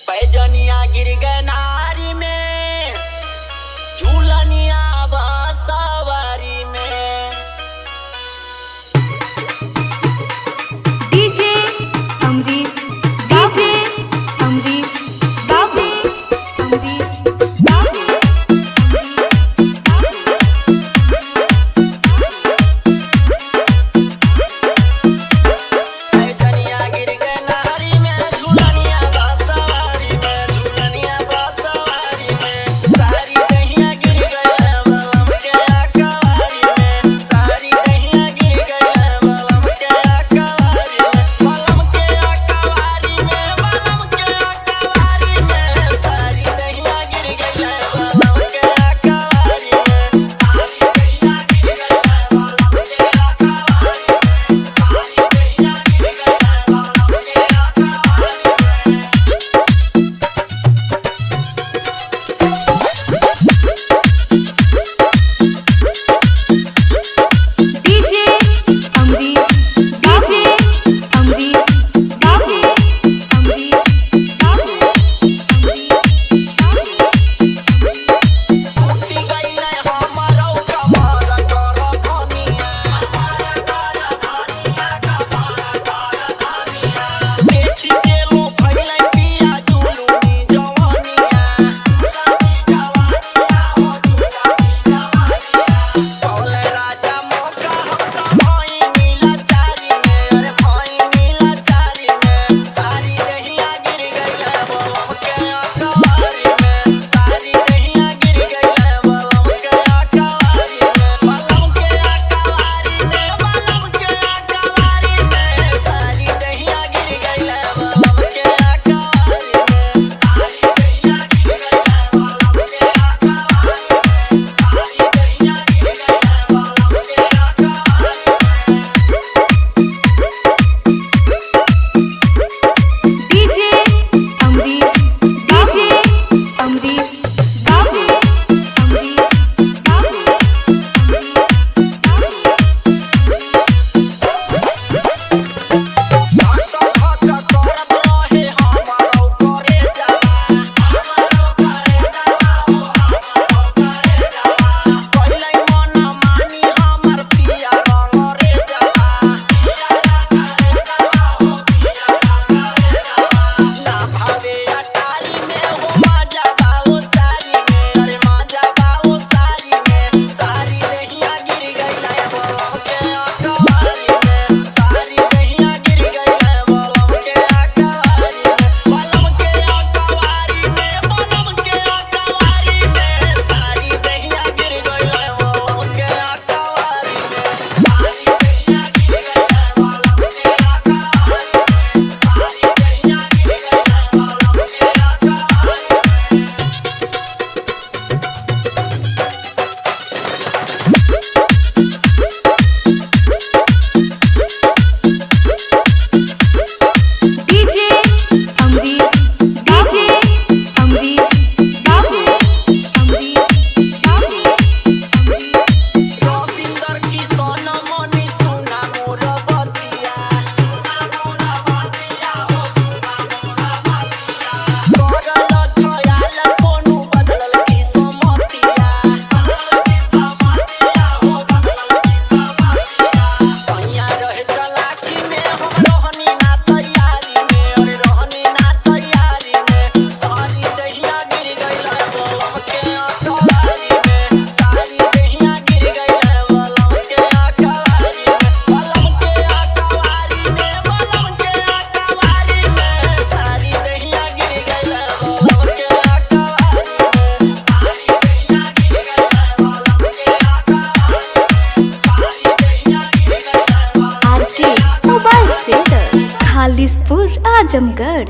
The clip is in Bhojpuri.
पैजनिया गिर गए नारी में, झूलनिया सवारी में। DJ Amrish, DJ Amrish, DJ Amrish, DJ Amrish. पैजनिया गिर गए नारी में, झूलनिया सवारी में, झूलनिया सवारी में। सारी दहिया गिर गए बलम के कवारी में, सारी दहिया गिर गए बलम के कवारी में, बलम के कवारी में, बलम के कवारी में। सारी दहिया गिर गए बलम के कवारी में, सारी दहिया गिर गए बलम के कवारी में, सारी दहिया गिर गए बलम के कवारी में। DJ Amrish, DJ Amrish, DJ Amrish, DJ Amrish. टूटी गईले हमरो कमर कर धनिया, देखी गेलो भइले पिया जुलुनी जवानिया, बोले राजा मौका हम तो भई नीला चारी में, अरे भई नीला चारी में। सारी दहिया गिर गईले बलम के अकवारी में, सारी दहिया गिर गईले बलम के अकवारी में, बलम के अकवारी में, बलम के अकवारी में। सारी दहिया गिर गईले बलम के अकवारी में, सारी दहिया गिर गईले बलम के अकवारी में, सारी दहिया गिर गईले बलम के अकवारी में। DJ Amrish, DJ Amrish, DJ Amrish, DJ Amrish. धक धक करत रहे हमरो करे जावा, हमरो करे जावा, हो हमरो करे जावा। पहिले मन मानी हमर पिया रंग रे जावा, पिया रंग रे जावा, हो पिया रंग रे जावा। ना भावे अटारी में हो मजा बाओ सारी में, अरे मजा बाओ सारी में। सारी दहिया गिर गईले बलम के अकवारी में, सारी दहिया गिर गईले बलम के अकवारी में, बलम के अकवारी में, बलम के अकवारी में। सारी दहिया गिर गईले बलम के अकवारी में, सारी दहिया गिर गईले बलम के अकवारी में, सारी दहिया गिर गईले बलम के अकवारी में। DJ Amrish, DJ Amrish, DJ Amrish, DJ Amrish. Ravinder की सोना मनी सुना मोर बतिया, सुना मोर बतिया, हो सुना मोर बतिया। करल खयाल सोनू बदलल की समतिया, बदलल की समतिया, हो बदलल की समतिया। सैया रहे चलाकी में हम रहनी ना तैयारी में, अरे रहनी ना तैयारी में। सारी दहिया गिर गईले बलम के अकवारी में, सारी दहिया गिर गईले बलम के अकवारी में, बलम के अकवारी में, बलम के अकवारी में। सारी दहिया गिर गईले बलम के अकवारी में, सारी दहिया गिर गईले बलम के अकवारी में, सारी दहिया गिर गईले बलम RK mobile centre, Khalispur, Azamgarh.